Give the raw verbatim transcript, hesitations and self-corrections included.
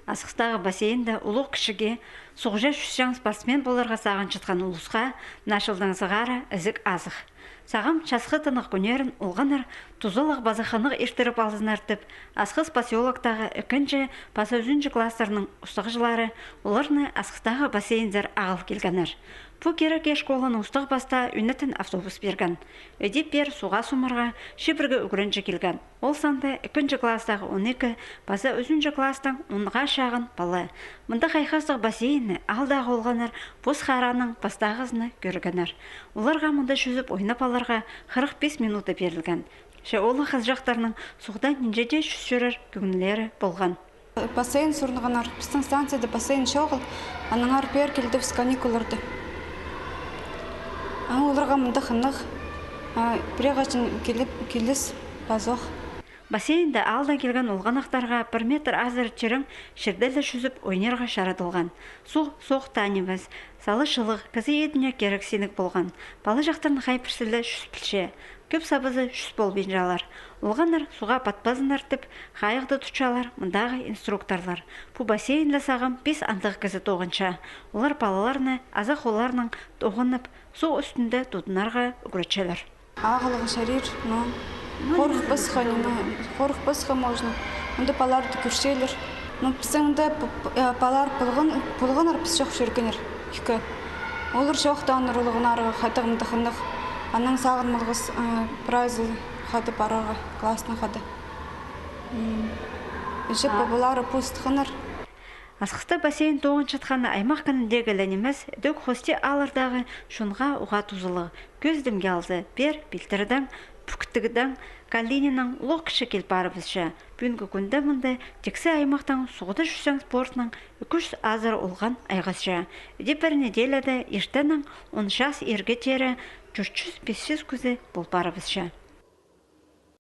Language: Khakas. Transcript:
Асхыстағы бассейнде улуғ-кічіге, суғҷа чӱсчең спортсмен поларға сағынчатхан улусха мына чылдаң сығара ізіг азых. Сағам часхы тынағ кӱннерін олғаннар тузалығ паза хынығ иртіріп алзыннар тіп, Асхыс посёлоктағы ікінҷі паза ӱзінҷі класстарның устағҷылары оларны Асхыстағы бассейнзер ағыл килгеннер. Пу кирекке школаның устағ-пастаа ӱнетін автобус пирген. Іди пеер суға сомарға чибіргі ӱгренҷі килген. Ол санда ікінҷі класстағы он ікі паза ӱзінҷі класстаң онға чағын пала. Мында хайхастығ бассейнні аалдағы олғаннар пос харааның пастағызына кӧргеннер. Оларға мында чӱзіп ойнап аларға хырых пис минута пирілген. Че оолах-хызыҷахтарның суғда нинҷе дее чӱс чӧрер кӧңнілері полған. Бассейн сурынғаннар, пістің станцияда бассейн чоғыл, аннаңар пеер килдібіс каникулларда. А оларға мында хынығ, а, пірее хаҷан киліп, киліс пазох. Бассейнде аалдаң килген олғанахтарға пір метр азыра терең чирде ле чӱзіп ойнирға чарадылған. Суғ соох таа нимес, сала чылығ, кізі идіне кирексінніг полған. Палаҷахтарны хай пірсі ле чӱс пілче. Кӧп сабазы чӱс полбинчалар. Олғаннар суға патпазыннар тіп, хайығда тутчалар мындағы инструкторлар. Пу бассейнде сағам пис андағ кізі тоғынча. Олар палаларны азах оларның тоғынып, суғ ӱстӱнде тудынарға ӱгретчелер. Ағылғы чарир, но хорыхпасха, ниме, хорыхпасха можно. Мында палаларды кӧрчелер. Ну, пістің мында п-, п-, э, палалар полған, полғаннар, піс чох чӧргеннер. Ікі. Олар чох, тааннар олғаннарға хатығ мында хынығ. Аннаң сағын малғас, э, прайзы хада парарға, классно хада. М. Іҷе пабалары пу ыстханнар. Асхыста бассейн тоғынчатханы аймах кініндегі ле нимес, ідӧк хости ааллардағы чонға уғаа тузалығ. Кӧзідімге алза, пеер Пилтірдең, Пӱктігдең, Калининаң улуғ-кічіг кил парыбысча. Пӱӱнгі кӱнде мында тиксі аймахтаң суғда чӱсчең спортнаң ікі чӱс азыра олған айғасча. Іди пір неделяда иртеннең он час ирге теере чӧрт чӱс-пис чӱс кізі пол парыбысча.